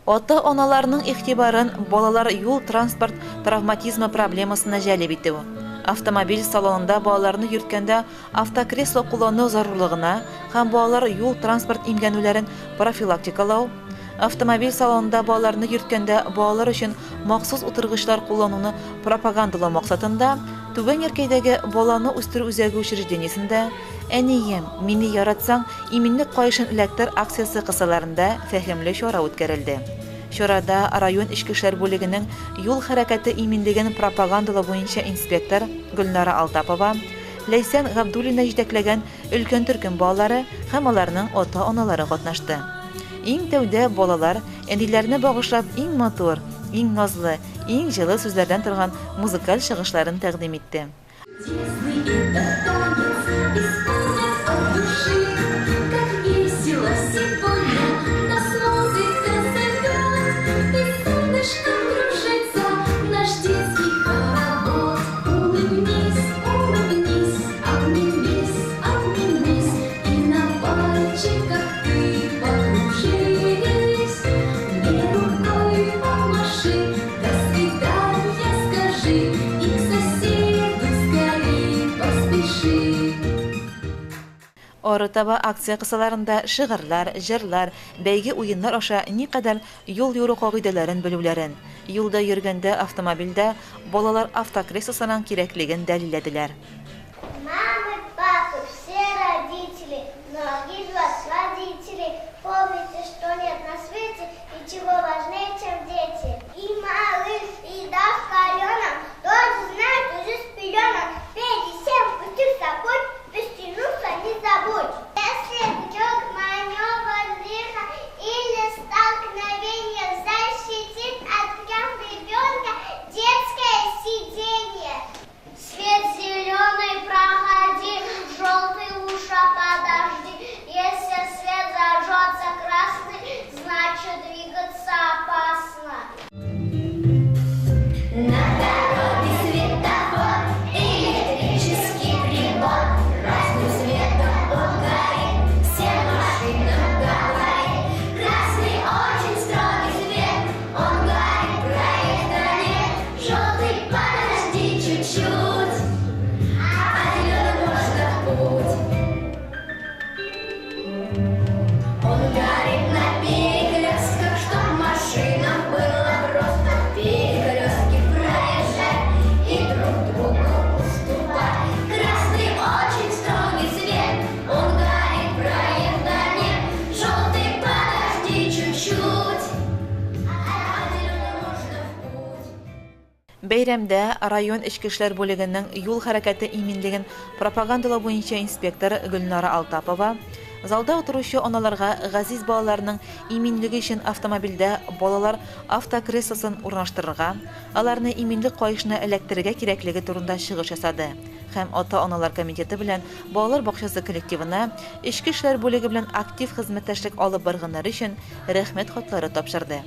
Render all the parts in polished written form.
Ата-аналарның игътибарын балалар юл-транспорт травматизмы проблемасына җәлеп итү, автомобиль салонында балаларны йөрткәндә автокресло куллану зарурлыгына һәм балалар юл-транспорт имгәнүләрен профилактикалау, автомобиль салонында балаларны йөрткәндә балалар өчен махсус утыргычлар куллануны пропагандалау максатында Түбән Яркәйдәге Баланы үстерү үзәге учреждениесендә Әнием, мине яратсаң, иминлек каешын эләктер акциясе кысаларында фәһемле чара үткәрелде. Чарада район эчке эшләр бүлегенең юл хәрәкәте иминлеген пропагандалау буенча инспектор Гөлнара Алтапова, Ләйсән Габдуллина җитәкләгән өлкән төркем балалары һәм аларның ата-аналары катнашты. Иң тәүдә балалар әниләренә багышлап иң матур, иң назлы, иң җылы сүзләрдән торган музыкаль чыгышларын тәкъдим итте. Арытаба акция кысаларында шигырьләр, җырлар, бәйге-уеннар аша никадәр юл йөрү кагыйдәләрен белүләрен, юлда йөргәндә автомобильдә балалар автокреслосының кирәклеген дәлилләделәр. Мамы, папы, все родители, многие из вас водители, помните, что нет на свете ничего важнее, чем дети. И малыш, и дошкаленок тоже знают уже с пеленок. Пейте всем пусти с собой, пристегнуться не забудь. Если вдруг маневр лихо или столкновение защитит от травм ребенка детское сиденье. Свет зеленый проходи, желтый лучше подожди. Если свет зажжется красный, значит двигаться опасно. На дороге светофор, электрический прибор. Красным светом он горит, всем машинам говорит. Красный очень строгий свет, он горит, проезда нет. Желтый подожди чуть-чуть, а зеленым можно в путь. Он горит на перекрестках, чтоб машинам было просто перекрестки проезжать и друг другу уступать. Красный очень строгий свет, он горит, проезда нет. Желтый подожди чуть-чуть, а зеленым можно в путь. Бәйрәмдә район эчке эшләр бүлегенең юл хәрәкәте иминлеген пропагандалау буенча инспектор Гөлнара Алтапова залда утыручы аналарга газиз балаларының иминлеге өчен автомобильдә балалар автокреслосын урнаштырырга, аларны иминлек каешына эләктерергә кирәклеге турында чыгыш ясады һәм ата-аналар комитеты белән балалар бакчасы коллективына эчке эшләр бүлеге белән актив хезмәттәшлек алып барганнары өчен Рәхмәт хатлары тапшырды.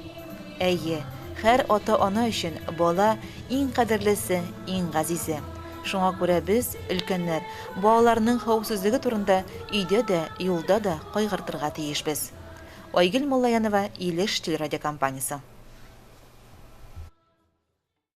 Әйе, һәр ата-ана өчен бала, иң кадерлесе, иң газизе. Шуңа күрә без, өлкәннәр, балаларның хәвефсезлеге турында өйдә дә, юлда да кайгыртырга тиешбез. Айгөл Муллаянова, Илеш телерадиокомпаниясе.